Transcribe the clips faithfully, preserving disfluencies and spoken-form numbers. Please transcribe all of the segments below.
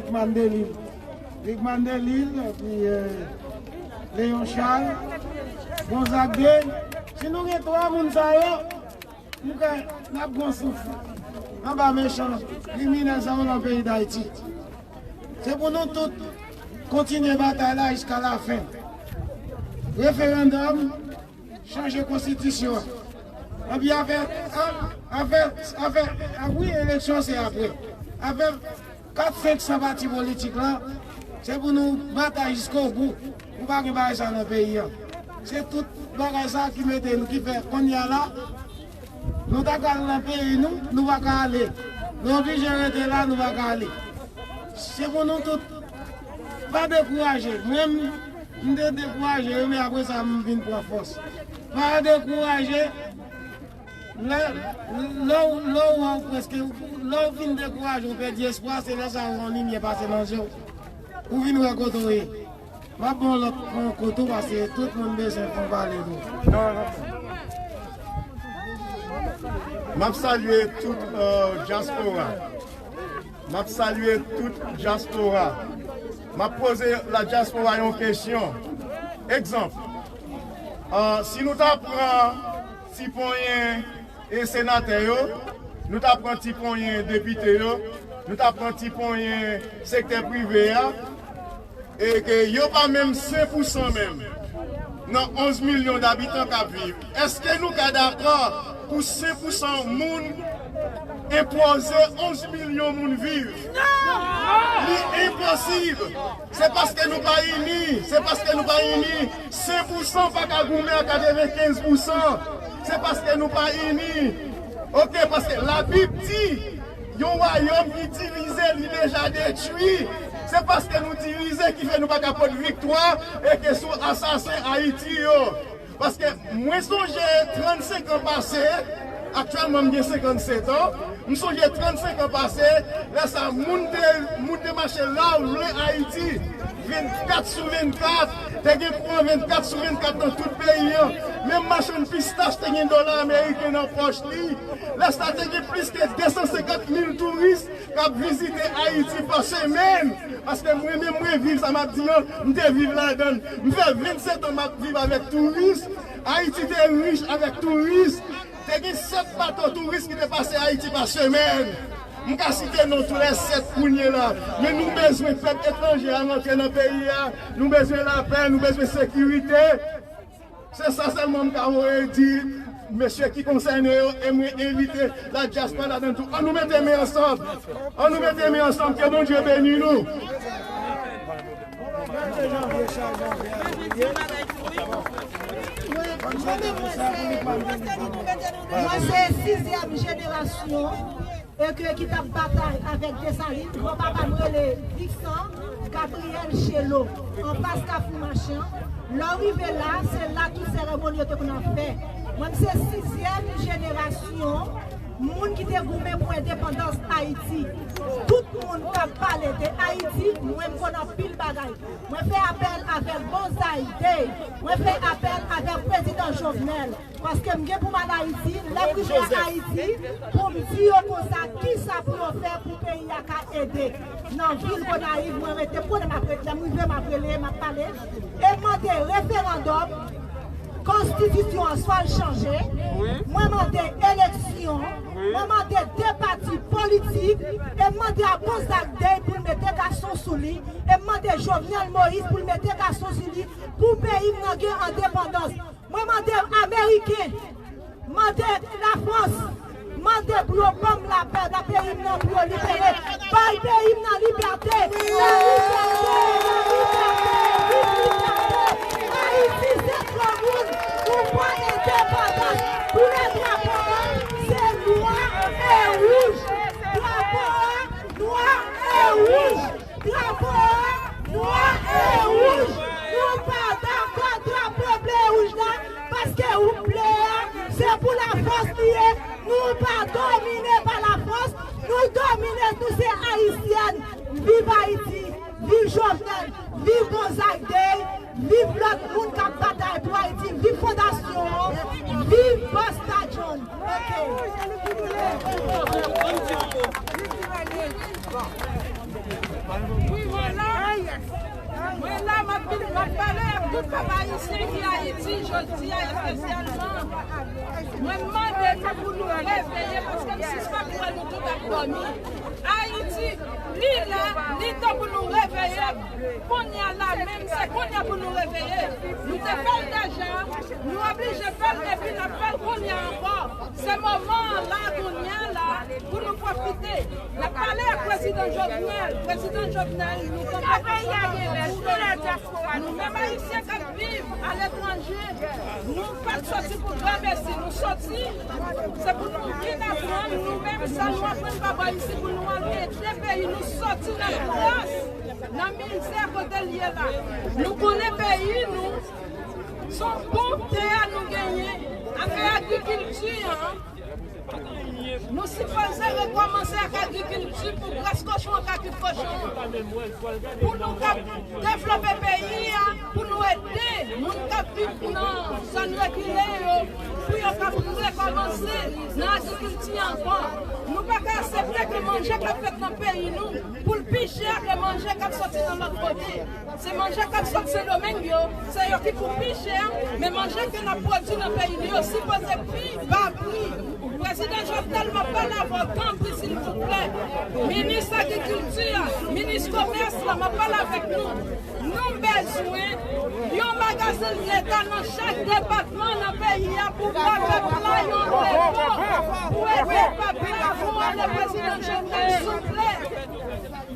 Rigman Delil. Rigman Delil, epi, euh, Léon Charles, Gonzague de. Si nou gen twa moun sa yo, m kwè n ap gon souf anba mechan kriminèl sa yo nan peyi Dayiti. Se pou nou tout kontinye batay la jiska lafen. Referandòm, chanje konstitisyon an. Epi afè, a, afè, afè, a, wi, eleksyon se apre. Afè kat senk san pati politik la, se pou nou batay jiskobou. Pou pa gen bagay sa nan peyi an. Se tout bagay sa ki mete nou, ki fè kounye a la, nou ta ka al nan peyi nou, nou pa ka ale. Nou oblije rete la, nou pa ka ale. Se pou nou tout pa dekouraje. Mwen, m te dekouraje, wi, men apre sa, m vin pran fòs. Pa dekouraje. Lè, lè, w- lè w wè w prèske, lè w fin dekouraje, w pèdi espwa, se lè sa w wè yon limyè pase nan je w. Ou vin wè kote w ye. M ap ba w lòt pran kote w, paske tout moun bezwen fè w pale tou. M ap salye tout, euh, dyaspora. M ap salye tout dyaspora. M ap poze la dyaspora yon kesyon. Egzanp, ah, si nou ta pran ti ponyen e senatè yo, nou ta pran ti ponyen depite yo, nou ta pran ti ponyen sektè prive a, e ke yo pa menm senk pousan menm nan onz milyon dabitan k ap viv. Èske nou ka dakò pou senk pousan moun enpoze onz milyon moun viv? Li enposib. Se paske nou pa ini. Se paske nou pa ini. Senk pousan pa ka goumen ak katrevenkenz pousan. Se paske nou pa ini. Oke, paske Labib di, yon wayòm ki divize, li deja detwi. Se paske nou divize ki fè nou pa ka pot viktwa e ke sou asasen Ayiti yo. Paske mwen sonje trannsenk an pase, aktyèlman m gen senkannsèt an, m sonje trannsenk an pase, lè sa moun te, moun te mache la w vle Ayiti, vennkat sou vennkat, te gen kouran vennkat sou vennkat nan tout peyi an. Menm machann pistach te gen dola ameriken nan pòch li. Lè sa te gen plis ke de san senkant mil touris k ap vizite Ayiti pa semèn. Paske mwen menm, mwen viv sa m ap di an, m te viv ladan l. M fè vennsèt an m ap viv avèk touris. Ayiti te rich avèk touris. Te gen sèt bato touris ki te pase Ayiti pa semèn. M ka site non tou lè sèt kounye la. Men nou bezwen pèp etranje a rantre nan peyi a. Nou bezwen lapè, nou bezwen sekirite. Se sa sèlman m ka voye di mesye ki konsène yo, e mwen envite la dyaspora ladan tou. An nou mete men ansanm. An nou mete men ansanm, ke Bondye beni nou. Mwen se sizyèm jenerasyon e ke ki t ap batay avèk Desalin. Granpapa m rele Vicent Gabriel Chelot, anfas Kafou Machan. Lè w rive la, se la tout seremoni yo te konn ap fè. Mwen, m se sizyèm jenerasyon moun ki te goumen pou endepandans Ayiti. Tout moun k ap pale de Ayiti, mwen, m konn anpil bagay. Mwen fè apèl avèk Gonzague Day. Mwen fè apèl avèk prezidan Jovenel. Paske m gen pou m al Ayiti, lè m rive Ayiti, pou m di yo konsa kisa pou yo fè pou peyi a ka ede. Nan vil Gonayiv, mwen rete, konnen m ap rete, lè m rive, m ap rele, m ap pale. E m mande referandòm, konstitisyon an swa l chanje. Mwen mande eleksyon, mwen mande de pati politik, e m mande a Gonzague Day pou l mete gason sou li, e m mande Jovenel Moïse pou l mete gason sou li, pou peyi m nan gen endepandans. Mwen mande Ameriken, mande Lafrans, mande pou yo ban m lapè nan peyi m nan, pou yo libere. Bay peyi m nan libète, nan libète, nan libète, viv libète. Ayiti se granmoun, nou pran endepandans. Koulè drapo a se nwa e wouj. Drapo a nwa e wouj. Drapo a nwa e wouj. Nou pa dakò drapo ble e wouj la, paske ou ble a, se pou Lafrans li ye. Nou pa domine pa Lafrans, nou domine, nou se Ayisyèn. Viv Ayiti, viv Jovenel, viv Gonzague Day, viv lòt moun k ap batay pou Ayiti, viv fondasyon an, viv Busta John. Ok. Pèp ayisyen ki Ayiti, jodi a espesyalman, mwen mande nou pou nou reveye, paske m sispann wè nou tout ap dòmi. Ayiti, li lè, li tan pou nou reveye. Kounye a la menm, se kounye a pou nou reveye. Nou te fè l deja, nou oblije fè l, epi n ap fè l kounye a ankò. Se moman an la, kounye a la, pou nou pwofite. N ap pale ak Prezidan Jovenel. Prezidan Jovenel, nou konn nou menm Ayisyen k ap viv aletranje, nou pa t soti pou granmesi, nou soti, se pou nou vin aprann, nou menm sa nou aprann pa bò isi, pou nou al ede peyi nou soti nan kras, nan mizè kote l ye la. Nou konnen peyi nou, se yon bon tè a nou genyen, afè agrikilti an, nou sipoze rekòmanse ak agrikilti pou gras kochon an ka kwit kochon an. Pou nou ka devlope peyi a, pou nou ede moun k ap viv nan zòn rekile yo, pou yo ka rekòmanse nan agrikilti ankò. Nou pa ka aksepte ke manje k ap fèt nan peyi nou, pou l pi chè ke manje k ap soti nan lòt kote. Se manje k ap sot Sendomeng yo, se yo ki pou pi chè, men manje ke n ap pwodui nan peyi nou yo sipoze pi ba pri. Prezidan Jovenel, m ap pale avè w, tanpri, silvouplè. Minis agrikilti a, minis komès la, m ap pale avèk nou. Nou bezwen yon magazen Leta nan chak depatman nan peyi a pou ba pèp la yon repo, pou ede pèp la pou ale Prezidan Jovenel, souple.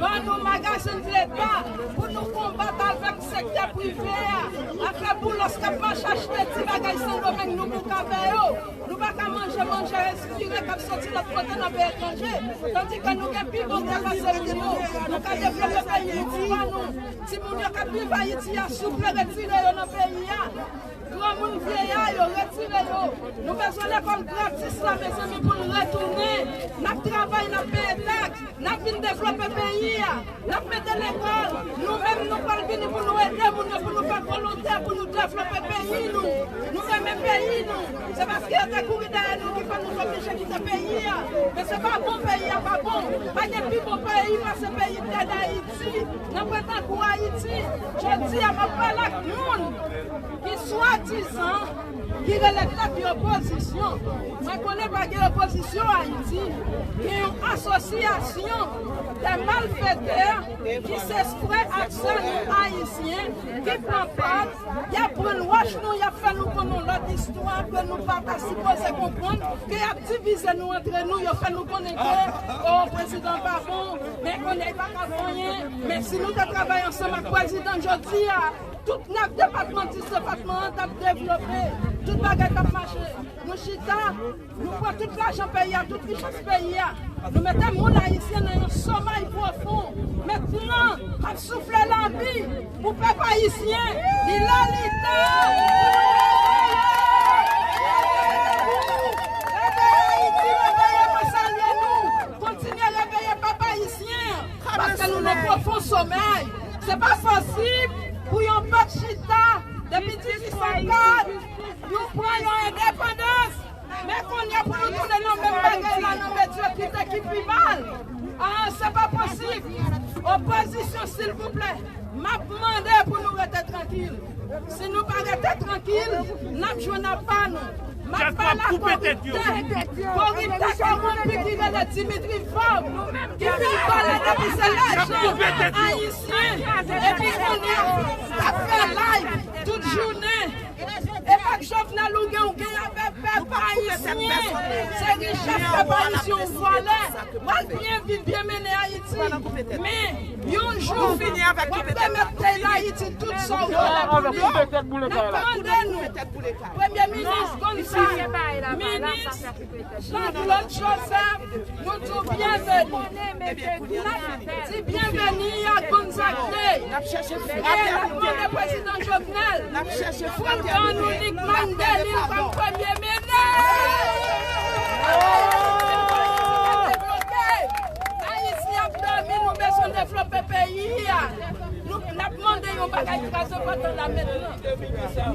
Ban nou magazen Leta pou nou konbat avèk sektè prive a, afè boulos k ap mache achte ti bagay Sendomeng nou bouk avè yo. Nou pa ka manje manje respire k ap soti lòt kote nan peyi etranje, tandike nou gen pi bon tè pase moun yo. Nou ka devlope peyi nou pou pa nou. Timoun yo k ap viv Ayiti a, souple retire yo nan peyi a. Granmoun, vyeya yo, retire yo. Nou bezwen lekòl gratis la, mezanmi, pou n retounen. N ap travay, n ap peye taks, n ap vin devlope peyi a. N ap mete lekòl. Nou menm, nou pral vini pou nou ede moun yo, pou nou fè volontè, pou nou devlope peyi nou. Nou renmen peyi nou. Se paske yo te kouri dèyè nou ki fè nou t oblije kite peyi a. Men se pa bon, peyi a pa bon. Pa gen pi bon peyi pase peyi tè Dayiti. Nan pwen tankou Ayiti, jodi a m ap pale ak moun ki swadizan, ki rele tèt yo opozisyon. Mwen konnen pa gen opozisyon Ayiti. Gen yon asosyasyon de malfetè ki se frè ak sè nou ayisyen, ki pran pad, y ap pran wòch nou, y ap fè nou konn yon lòt istwa ke nou pa ta sipoze konprann, ke y ap divize nou antre nou, yo fè nou konnen ke, o, prezidan pa bon, men konnen li pa ka fè anyen, men si nou te travay ansanm ak prezidan jodi a, tout nèf depatman, dis depatman an t ap devlope, tout bagay t ap mache. Nou chita, nou pran tout lajan peyi a, tout richès peyi a. Nou mete moun ayisyen nan yon somèy pwofon. Mentnan, k ap soufle lanbi pou pèp ayisyen. Li lè, li tan pou nou reveye. Reveye Ayiti, reveye, mwen salye nou. Kontinye reveye pèp ayisyen. Paske nou nan pwofon somèy. Se pa posib pou yon pèp chita depi dizuit san kat, nou pran yon endepandans. Men kounye a pou nou tounen nan menm bagay la, nan medyokrite ki pi mal. Ah, se pa posib. Opozisyon, silvouplè, m ap mande pou nou rete trankil. Si nou pa rete trankil, n ap jwenn apa nou. M ap pale ak koriptè, koriptè kòwonpi ki rele Dimitri Vorbe, ki fin vòlè depi se lajan ayisyen. Epi kounye a, k ap fè live tout jounen. E pa k Jovenel ou gen, ou gen avè pèp ayisyen. Se richès pèp ayisyen ou vòlè. W al byen viv, byen mennen Ayiti. Men, yon jou, w ap remèt peyi Dayiti tout sa w vòlè pou li. N ap mande nou, Premye Minis Gonzague, Minis Jean Claude Joseph, nou di w byenveni. N ap di byenveni a Gonzague Day. E n ap mande prezidan Jovenel pou l ban nou Lucmane Delille kòm premye minis. Ayiti ap dòmi, nou bezwen devlope peyi a. Nou, n ap mande yon bagay ki trè enpòtan la mentnan.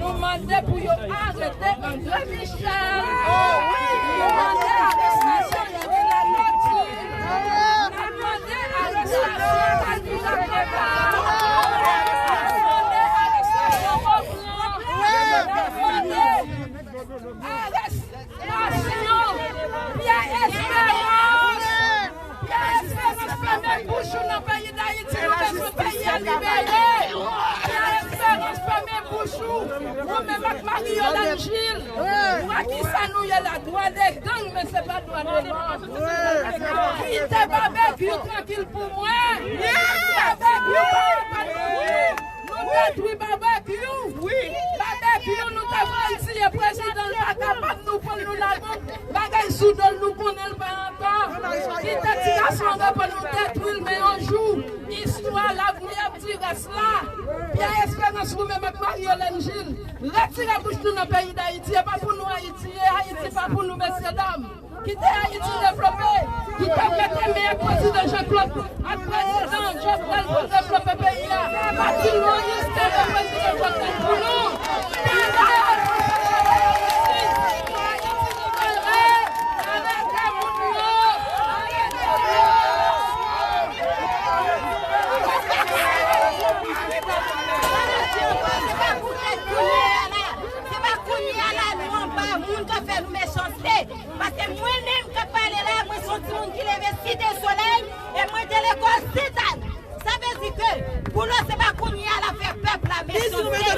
Nou mande pou yo arete André Michel. Nou mande arestasyon Yuri Latortue. N ap mande arestasyon Calvin Laplana. N ap mande arestasyon Menm ak Marie Yolène Gilles, wè kisa nou ye la, dwa de gang, men se pa dwa de mò. Kite Babekyou trankil pou mwen. Babekyou pa antann nou. Nou detwi Babekyou. Babekyou, nou te voye l tiye prezidan, l pa kapab, nou pran l, nou lage yon bagay sou do l, nou konnen l pa ankò. Kite ti gason an repo, nou detwi l, men yon jou, istwa, lavni ap di rès la. Pyè Esperans, ou menm ak Marie Yolène Gilles, retire bouch nou nan peyi Dayiti. E pa pou nou Ayiti ye, Ayiti pa pou nou, mesye dam. Kite Ayiti devlope. Kite mete men ak prezidan Jean Claude, ak prezidan Jovenel pou devlope peyi a. Matin Moïse te fè prezidan Jovenel pou nou. Kite Ayiti devlope. Ayiti nou pral rèd avèk moun yo. Se pa kounye a la nou anba moun k ap fè nou mechanste. Paske mwen menm k ap pale la, mwen se yon timoun ki leve Site Solèy e mwen te lekòl Sentàn. Sa vle di ke Boulos se pa kounye a l ap fè pèp la mechanste.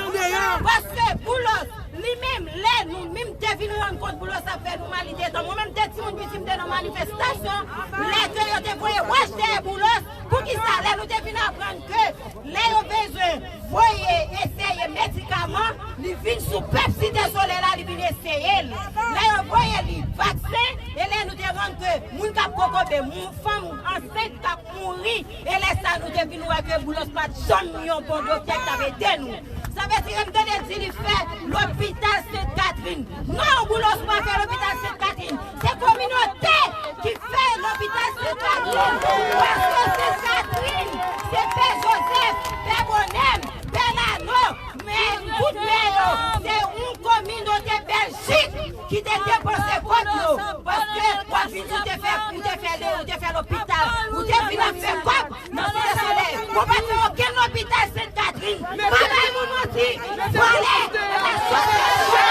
Paske Boulos, li menm, lè nou menm te vin rann kont Boulos ap fè nou mal, li te tan. Mwen menm, m te timoun piti, m te nan manifestasyon. Lè ke yo te voye wòch dèyè Boulos, poukisa lè nou te vin aprann ke lè yo bezwen voye eseye medikaman, li vin sou pèp Site Solèy la, li vin eseye l. Lè yo voye li vaksen, e lè nou te rann ke moun k ap kokobe, moun fanm ansent k ap mouri, e lè sa nou te vin wè ke Boulos pa t janm yon bon doktè k t ap ede nou. Sa vle di, m tande di li fè lopital Sent Katrin. Non, Boulos pa fè lopital Sent Katrin. Se kominote ki fè lopital Sent Katrin. Paske Sent Katrin, se Pè Jozèf, Pè Bonèm, Pè Lano, men tout pè yo, se yon kominote Bèljik ki te depanse kòb yo. Paske w ap vin di w te fè, ou te fè, ou te fè lopital, ou te vin ap fè kòb. Nan Site Solèy, ou pa t fè okenn lopital Sent Katrin. Pa bay moun manti. Vòlè, se pa sòsyè nou ye.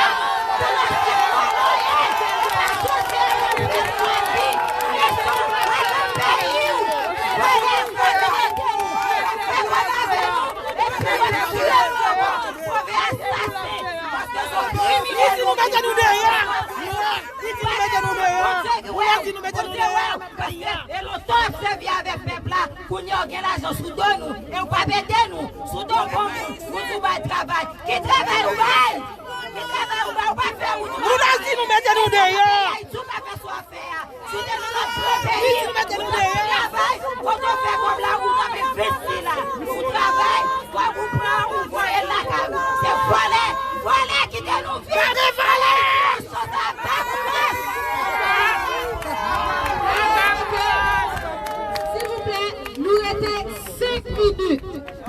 Se pa sòsyè nou ye. Se pa sòsyè nou ye. Mete w anvi. Mete w anvi nan peyi w. Vòlè, vòlè, mete w. Fè kòb avè nou. Epi w ap tiye nou ankò. Move asasen. Paske se yon kriminèl. Isit nou mete nou deyò. Isit nou mete nou deyò. Isit nou mete nou deyò. Paske e lontan w ap sèvi avèk pèp la, kounye a w gen lajan sou do nou, e w p ap ede nou, sou do granmoun, ou di w bay travay. Ki travay ou bay? Ki travay ou bay? Ou pa fè wout. Nou nan di nou mete nou deyò. Ayiti, ou pa fè sa w ap fè a. Si w te nan lòt gwo peyi, ou t ap travay, kote w fè kòb la, ou t ap envesti la. Ou travay, kòb ou pran, ou voye l lakay ou. Se vòlè, vòlè kite nou viv. Gade vòlè! Silvouplè, nou rete senk minit.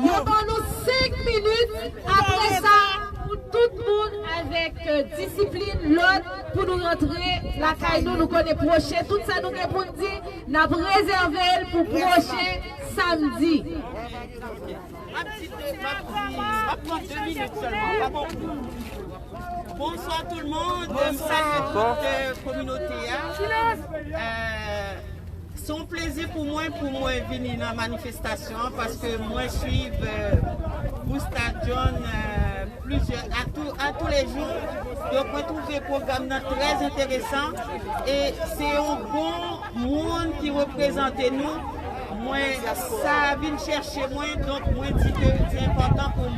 Yo ban nou senk minit. Apre sa, pou tout moun avèk, euh, disiplin, lòd, pou nou rantre lakay nou. Nou konnen pwochen, tout sa nou gen pou n di, n ap rezève l pou pwochen samdi. M ap di de, m ap di, m ap pran de minit sèlman, pa bokou. Bonswa tout le monde, m salye tout, euh, kominote a. Euh, se yon plezi pou mwen, pou mwen vini nan manifestasyon an, paske mwen swiv, euh, Busta John, euh, plizyè, a tou, a tou le jou. Donk, mwen twouve pwogram nan trè enteresan e se yon bon moun ki reprezante nou. Mwen, sa vin chèche mwen, donk mwen di ke se enpòtan pou m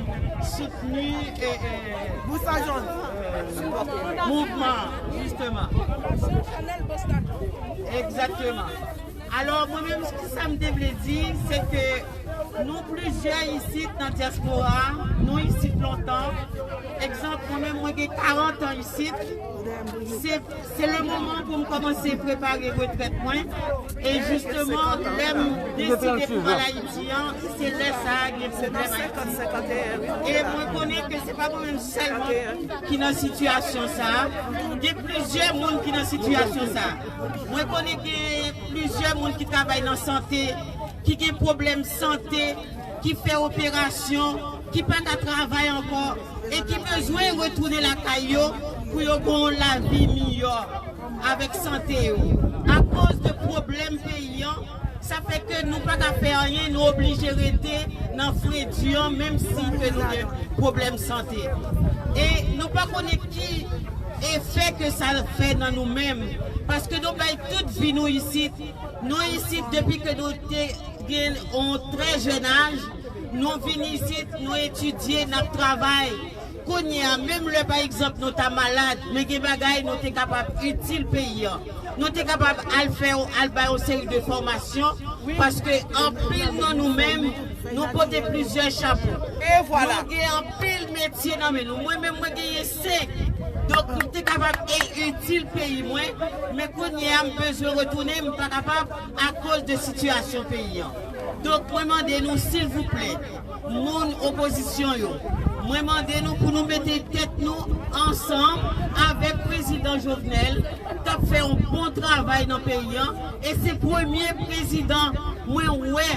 soutni, e, e, Busta John, e, mouvman, jisteman. Egzakteman. Alò, mwen menm, ki sa m te vle di, se ke nou plizyè isit nan dyaspora a, nou isit lontan. Egzanp, mwen menm, mwen gen karant an isit. Se, se le moman pou m kòmanse prepare retrèt mwen. E jisteman, lè m deside pou m al Ayiti an, se lè sa a gen pwoblèm Ayiti. E mwen konnen ke se pa mwen menm sèlman ki nan sitiyasyon sa a. Gen plizyè moun ki nan sitiyasyon sa a. Mwen konnen gen plizyè moun ki travay nan sante, ki gen pwoblèm sante, ki fè operasyon, ki pa ka travay ankò e ki bezwen retounen lakay yo pou yo gen yon lavi miyò avèk sante yo. Akoz de pwoblèm peyi an, Sa fè ke nou pa ka fè anyen, nou oblije rete nan fredi an, menm si ke nou gen pwoblèm sante. E nou pa konnen ki efè ke sa fè nan nou menm, paske nou bay tout vi nou isit. Nou isit depi ke nou te gen yon trè jèn aj, nou vin isit, nou etidye, n ap travay. Kounye a, menm lè, pa egzanp, nou ta malad, men gen bagay nou te kapab itil peyi an. Nou te kapab al fè, al bay yon seri de fòmasyon, paske anpil nan nou menm, nou pote plizyè chapo. E vwala. Nou gen anpil metye nan men nou. Mwen menm, mwen genyen senk. Donk, nou te kapab e itil peyi mwen, men kounye a, m bezwen retounen, m pa kapab akoz de sitiyasyon peyi an. Donk, mwen mande nou, silvouplè, moun opozisyon yo, mwen mande nou pou nou mete tèt nou ansanm avèk prezidan Jovenel, k ap fè yon bon travay nan peyi an, e se premye prezidan mwen wè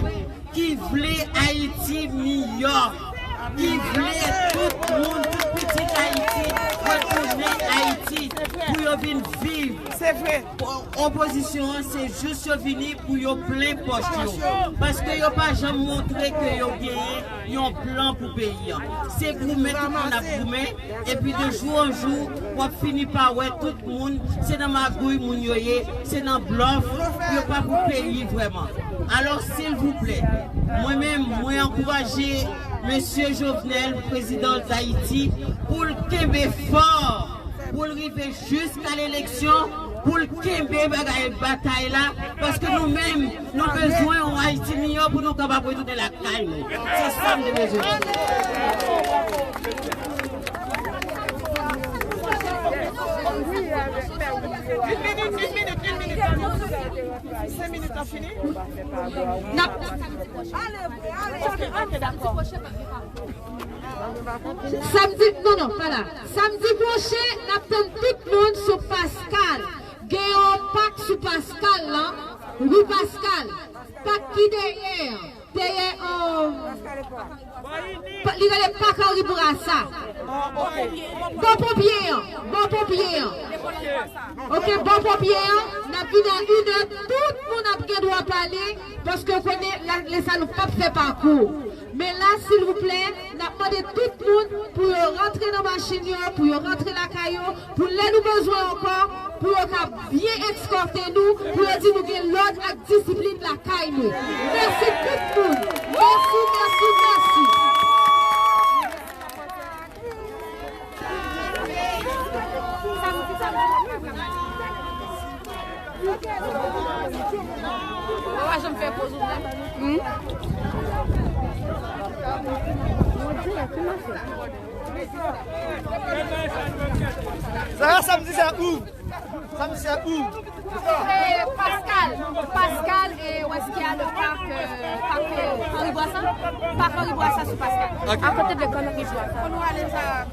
ki vle Ayiti miyò, ki vle tout moun, tout pitit Ayiti retounen Ayiti pou yo vin viv. Se vre. O-, opozisyon an, se jis yo vini pou yo plen pòch yo. Paske yo pa janm montre ke yo genyen yon plan pou peyi an. Se goumen tout moun ap goumen, epi de jou an jou, w ap fini pa wè tout moun, se nan magouy moun yo ye, se nan blòf, yo pa pou peyi vrèman. Alò, silvouplè, mwen menm, mwen ankouraje mesye Jovenel, prezidan Dayiti, pou l kenbe fò, pou l rive jiska leleksyon, pou l kenbe bagay batay la, paske nou menm, nou bezwen yon Ayiti miyò pou nou kapab retounen lakay nou. Se sa m te bezwen di. Une minute, une minute, une minute. Senk minit la fini. N ap Ok, ok, dakò. Samdi, non, non, pa la. Samdi pwochen, n ap tann tout moun sou Pascal. Gen yon pak sou Pascal lan, ri Pascal. Pak ki dèyè, dèyè, um, pa, li rele pak Henri Bourassa. Bò ponpye an, bò ponpye an. Ok, bò ponpye an, n ap vini a inè, tout moun ap gen dwa pale, paske w konnen la, lè sa nou p ap fè pakou. Men la, silvouplè, n ap mande tout moun pou yo rantre nan machin yo, pou yo rantre lakay yo, pou lè nou bezwen ankò, pou yo ka byen eskòte nou, pou yo di nou gen lòd ak disiplin lakay nou. Mèsi tout moun. Mèsi, mèsi, mèsi. Sa a samdi sa ou? Samdi sa ou? C'est Pascal. Pascal, et où est-ce qu'il y a le parc, euh, parc, euh, Henri Bourassa? Parc Henri Bourassa sur Pascal. Ok. À côté de l'école Henri Bourassa.